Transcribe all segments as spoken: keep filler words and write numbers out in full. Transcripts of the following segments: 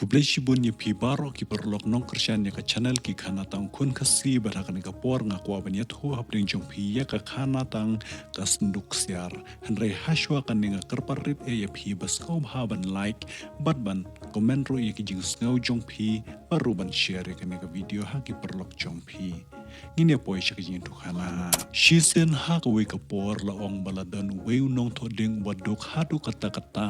Khublei shibun ïa phi baroh ki paralok nongkyrshan ïa ka channel Ki Khana Tang Khun Khasi. Bad ha kane ka por nga kwah ban ïathuh hapdeng jong phi ïa ka khana tang ka synduk ksiar. Hynrei hashwa kane nga kyrpad rit eh ïa phi ba sngewbha ban like bad ban comment ruh ïa ki jingsngew jong phi, bad ruh ban share ïa kane ka video ha ki paralok jong phi. Ngin ïa poi sha ka jingïathuh khana. Shisien ha kawei ka por la ong ba la don uwei u nongthoh dieng uba duk haduh katta katta.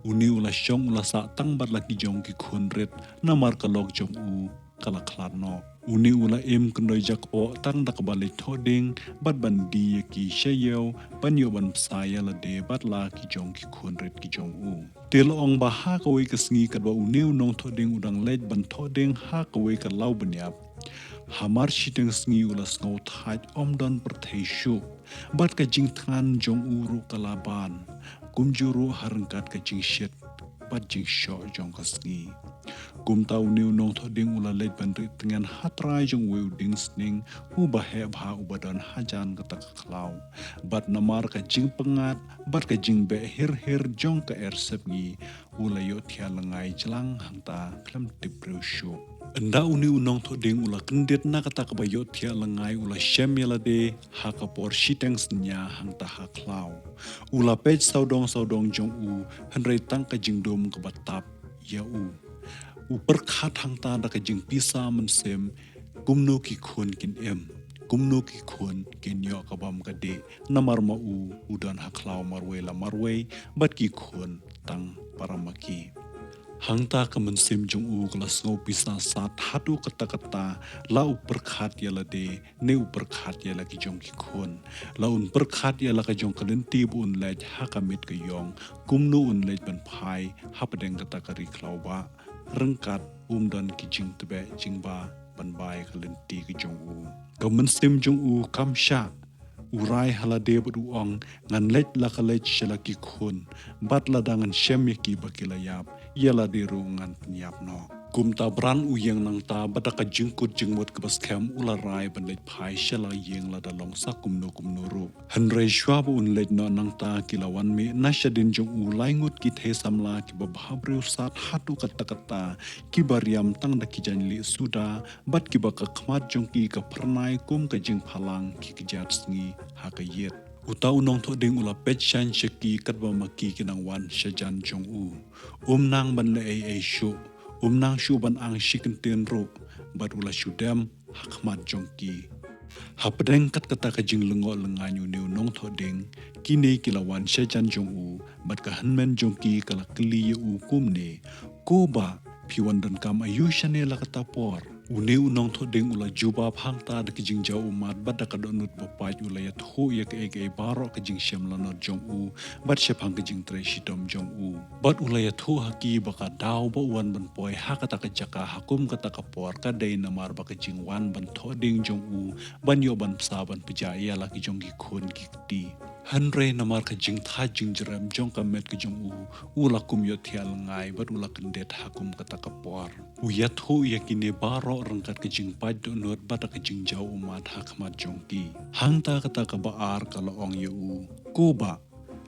Une u la shong u la sah tang bad la ki jong ki khun rit, namar ka lok jong u ka la khlad noh. Une u la im kyndoi jakpoh tang da kaba leit thoh dieng bad ban die ïa ki sha ïew ban ïoh ban bsa ïa lade bad la ki jong ki khun rit ki jong u. Te la ong ba ha kawei ka sngi katba une u nongthoh dieng u dang leit ban thoh dieng ha kawei ka law bniap, hamar shiteng sngi u la sngew thait ym don pyrthei shuh, bad ka jingthngan jong u ruh ka la ban, kumjuh ruh ha ryngkat ka jingshit bad jingshoh jong ka sngi. Kumta une u nongthoh dieng u la leit ban rieh tngen ha trai jong uwei u dieng sning uba heh bha uba don hajan kata ka khlaw. Bad namar ka jingpyngngad bad ka jingbeh hir hir jong ka er sepngi, u la ïohthiah lyngngai jlang hangta khlem tip briew shuh. Ynda une u nongthoh dieng u la kyndit na kata kaba ïohthiah lyngngai u la shem ïa lade ha ka por shiteng synñia hangta ha khlaw. U la peit sawdong sawdong jong u, hynrei tang ka jingdum kaba tap ïa u. U pyrkhat hangta da ka jingpisa mynsiem, kumno ki khun kin im, kumno ki khun kin ïoh ka bam ka dih, namar ma u u don ha khlaw marwei la marwei bad ki khun tang para ma ki. Hangta ka mynsiem jong u ka la sngew pisa sat haduh katta katta, la u pyrkhat ïa lade ne u pyrkhat ïa la ki jong ki khun. La un pyrkhat ïa la ka jong ka lynti ba un leit ha ka miet ka ïong, kumno un leit ban phai hapdeng kata ka ri khlaw ba ryngkat um don ki jingtbeh jingba ban bai ka lynti ka jong u. Ka mynsiem jong u kam shah. U rai ha lade bad u ong, ngan leit la ka leit sha la ki khun, bad lada ngan shem ïa ki ba ki la ïap, ïa lade ruh ngan pynïap noh. Kumta bran u ïeng nangta bad da ka jingkut jingmut kaba skhem u la rai ban leit phai sha la ïing lada long sa kumno kumno ruh. Hynrei shuwa ba un leit noh nangta ki la wan mih na shadien jong u lai ngut ki thei samla kiba bhabriew sat haduh katta katta, kiba riam tang da ki jaiñlih suda, bad kiba ka khmat jong ki ka phyrnai kum ka jingphalang ki kjat sngi ha ka ïit. Uta u nongthoh dieng u la peit shaiñ sha ki katba ma ki ki nang wan shajan jong u. Um nang ban leh ei ei shuh, um nang shuh ban ang shi kyntien ruh, bad u la shu dem ha khmat jong ki. Hapdeng kat kata ka jinglyngngoh lyngngain une u nongthoh dieng, kine ki la wan shajan jong u, bad ka hynmen jong ki ka la kylli ïa u kumne, ko bah, phi wan donkam aïu shane la kata por? Une u nongthoh dieng u la jubab hangta da ka jingjaw ummat bad da ka dohnud ba pait u la ïathuh ïa kaei kaei baroh ka jingshem lanot jong u, bad shaphang ka jingtrei shitom jong u. Bad u la ïathuh ha ki ba ka daw ba u wan ban poi ha kata ka jaka ha kum kata ka por ka dei namar ba ka jingwan ban thoh dieng jong u, ban ïoh ban bsa ban pynjah ïa la ki jong ki khun ki kti. Hynrei namar ka jingthait jingjrem jong ka met ka jong u, u la kum ïohthiah lyngngai bad u la kyndit ha kum kata ka por. U ïathuh ïa kine baroh ryngkat ka jingpait dohnud bad ka jingjaw ummat ha khmat jong ki. Hangta kata kaba ar ka la ong ïa u, ko bah,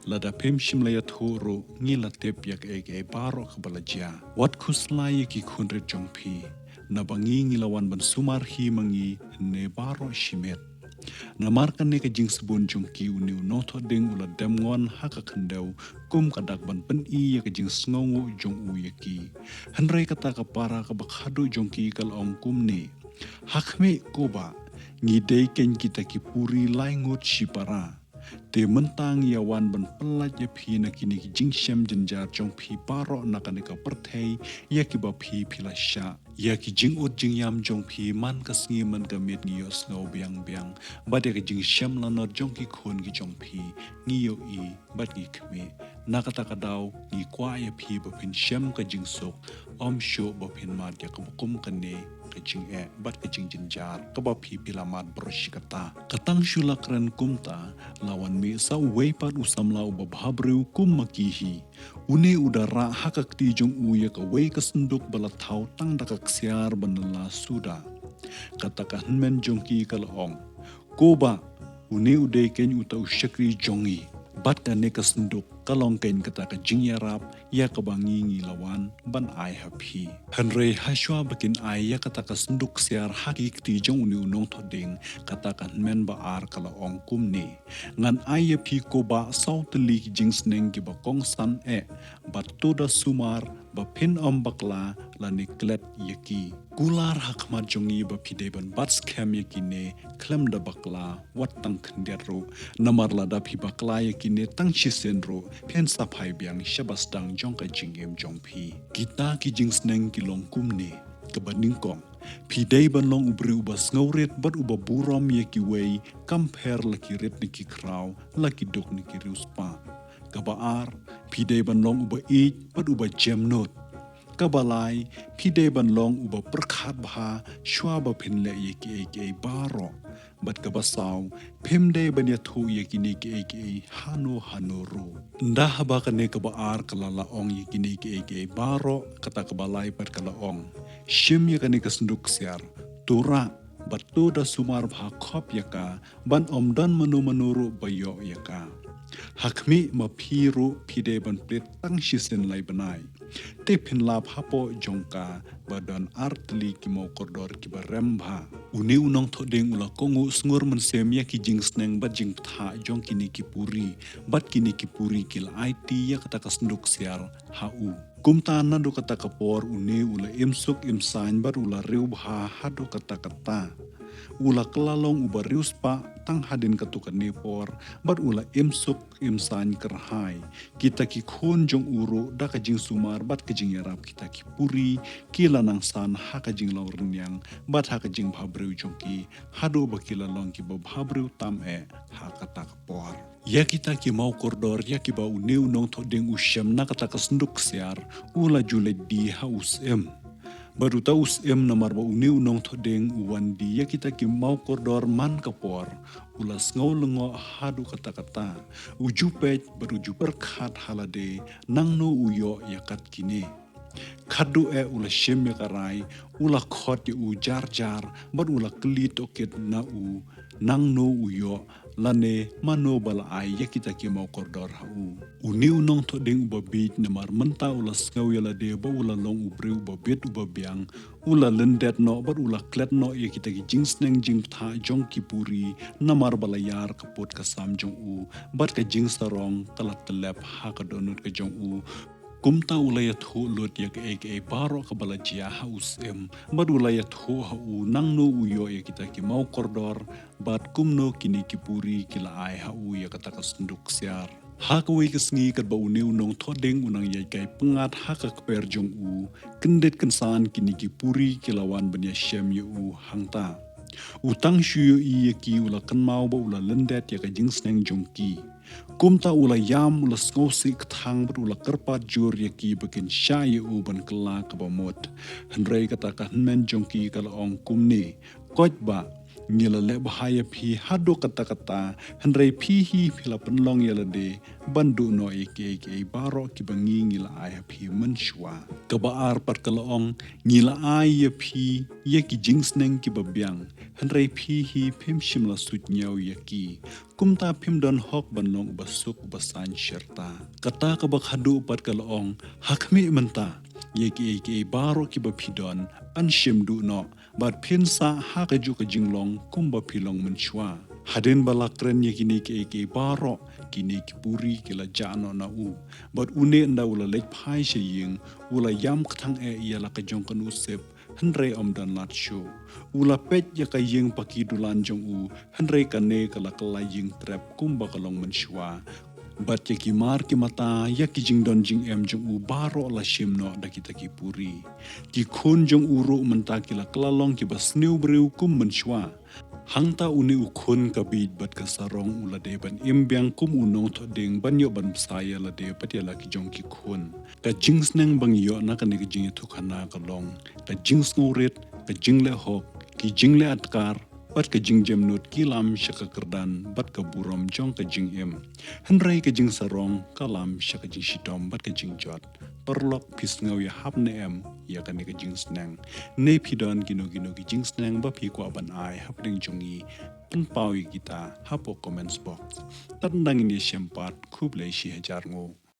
lada phim shym la ïathuh ruh ngi la tip ïa kaei kaei baroh kaba la jia. Wat khuslai ïa ki khun rit jong phi, naba ngi ngi la wan ban sumar hi ma ngi hynne baroh shimet. Namar kane ka jingsbun jong ki une u nongthoh dieng u la dem ngon ha ka khyndew, kum ka dak ban pyni ïa ka jingsngewnguh jong u ïa ki. Hynrei kata ka para kaba khadduh jong ki ka la ong kumne, ha khmih ko bah, ngi dei keiñ kita ki puri lai ngut shipara. Te mynta ngi ïa wan ban pyllait ïa phi na kine ki jingshem jynjar jong phi baroh na kane ka pyrthei, ïa kiba phi phi la shah. Ïa ki jingud jingïam jong phi man ka sngi man ka miet ngi ïohsngew biang biang. Bad ïa ki jingshem lanot jong ki khun ki jong phi ngi ïohi bad ngi khmih. Na kata ka daw ngi kwah ïa phi ba phin shem ka jingsuk, ym shuh ba phin mad ïa kaba kum kane ka jingeh bad ka jingjynjar kaba phi phi la mad baroh shi katta. Ka tang shu la kren kumta, la wan mih sa uwei pat u samla uba bhabriew kum ma ki hi. Une u da rah ha ka kti jong u ïa kawei ka synduk ba la thaw tang da ka ksiar ba nylla suda. Kata ka hynmen jong ki ka la ong, ko bah, une u dei keiñ uta u shakri jong ngi. Bad kane ka synduk ka long kein kata ka jingïarap ïa kaba ngi ngi la wan ban ai ha phi. Hynrei hashwa ba kin ai ïa kata ka synduk ksiar ha ki kti jong une u nongthoh dieng, kata ka hynmen ba ar ka la ong kumne: Ngan ai ïa phi ko bah saw tylli ki jingsneng kiba kongsan eh, bad to da sumar ba phin ym bakla lane klet ïa ki. Kular ha khmat jong ngi ba phi dei ban bat skhem ïa kine khlem da bakla wat tang khyndiat ruh. Namar lada phi bakla ïa kine tang shisien ruh, phin sa phai biang sha ba sdang jong ka jingim jong phi. Kita ki jingsneng ki long kumne: Kaba nyngkong, phi dei ban long u briew uba sngewrit bad uba burom ïa kiwei, kam pher la ki rit ne ki khraw, la ki duk ne ki riewspah. Kaba ar, phi dei ban long uba ïeit bad uba jemnud. Kaba lai, phi dei ban long uba pyrkhat bha shwa ba phin leh ïa kiei kiei baroh. Bad kaba saw, phim dei ban ïathuh ïa kine kiei kiei hano hano ruh. Ynda haba kane kaba ar ka la la ong ïa kine kiei kiei baroh, kata kaba lai pat ka la ong: Shim ïa kane ka synduk ksiar, to rah, bad to da sumar bha khop ïa ka, ban ym don mano mano ruh ba ïoh ïa ka. Ha khmih ma phi ruh phi dei ban plie tang shisien lai bnai. Te phin lap hapoh jong ka ba don ar tylli ki mawkordor kiba rem bha. Une u nongthoh dieng u la kohnguh sngur mynsiem ïa ki jingsneng bad jingbthah jong kine ki puri, bad kine ki puri ki la aiti ïa kata ka synduk ksiar ha u. Kumta naduh kata ka por une u la im suk im saiñ bad u la riewbha haduh katta katta. U la kylla long uba riewspah tang hadien katto katne por, bad u la im suk im saiñ kyrhai. Kita ki khun jong u ruh da ka jingsumar bad ka jingïarap kita ki puri ki la nang san ha ka jinglong rynïeng bad ha ka jingbhabriew jong ki, haduh ba ki la long kiba bhabriew tam eh ha kata ka por. Ïa kita ki mawkordor ïa kiba une u nongthoh dieng u shem na kata ka synduk ksiar, u la ju leit die ha u syiem. Bad uta u syiem, namar ba une u nongthoh dieng u wan die ïa kita ki mawkordor man ka por, u la sngew lyngngoh haduh katta katta. U ju peit bad u ju pyrkhat ha lade nangno u ïoh ïa kat kine. Khadduh eh u la shim ïa ka rai, u la khot ïa u jar jar, bad u la kylli tohkit na u nangno u ïoh, lane mano ba la ai ïa kita ki mawkordor ha u. Une u nongthoh dieng uba bieit, namar mynta u la sngew ïa lade ba u la long u briew uba bit uba biang, u la lyndet noh bad u la klet noh ïa kita ki jingsneng jingbthah jong ki puri, namar ba la ïar ka pud ka sam jong u, bad ka jingsarong ka la tyllep ha ka dohnud ka jong u. Kumta u la ïathuh lut ïa kaei kaei baroh kaba la jia ha u syiem, bad u la ïathuh ha u nangno u ïoh ïa kita ki mawkordor, bad kumno kine ki puri ki la ai ha u ïa kata ka synduk ksiar. Ha kawei ka sngi katba une u nongthoh dieng u nang ïaid kai pyngngad ha ka kper jong u, kyndit kynsan kine ki puri ki la wan ban ïashem ïa u hangta. U tang shu ïohi ïa ki u la kynmaw ba u la lyndet ïa ka jingsneng jong ki. Kumta u la ïam, u la sngewsih kthang bad u la kyrpad jur ïa ki ba kin shah ïa u ban kylla kaba mut. Hynrei kata ka hynmen jong ki ka la ong kumne: Koit bah, ngi la leh bha ïa phi haduh katta katta, hynrei phi hi phi la pynlong ïa lade ban duh noh ïa kiei kiei baroh kiba ngi ngi la ai ha phi mynshuwa. Kaba ar pat ka la ong: Ngi la ai ïa phi ïa ki jingsneng kiba biang, hynrei phi hi phim shym la suidñiew ïa ki. Kumta phim don hok ban long uba suk uba saiñ shirta. Kata kaba khadduh pat ka la ong: Ha khmih mynta, ïa kiei kiei baroh kiba phi don, yn shim duh noh, bad phin sah ha kajuh ka jinglong kumba phi long mynshuwa. Hadien ba la kren ïa kine kiei kiei baroh, kine ki puri ki la jah noh na u. Bad une ynda u la leit phai sha ïing, u la ïam kthang eh ïa la ka jong ka nusip, hynrei ym don lad shuh. U la peit ïa ka ïing paki dulan jong u, hynrei kane ka la kylla ïing trep kumba ka long mynshuwa. Bad ïa ki mar ki mata, ïa ki jingdon jingem jong u baroh la shim noh da kita ki puri. Ki khun jong u ruh mynta ki la kylla long kiba sniew briew kum mynshuwa. Hangta une u khun ka bieit bad ka sarong u la dei ban im biang kum u nongthoh dieng ban ïoh ban bsa ïa lade bad ïa la ki jong ki khun. Ka jingsneng ba ngi ïoh na kane ka jingïathuhkhana ka long: Ka jingsngewrit, ka jingleh hok, ki jingleh adkar, bad ka jingjemnud ki lam sha ka kyrdan bad ka burom jong ka jingim. Hynrei ka jingsarong ka lam sha ka jingshitom bad ka jingjot. Paralok, phi sngew ïahap ne em ïa kane ka jingsneng? Ne phi don kino kino ki jingsneng ba phi kwah ban ai hapdeng jong ngi? pynpaw ïa kita hapoh comments box. Tang ngin ïashem pat, khublei shihajar nguh.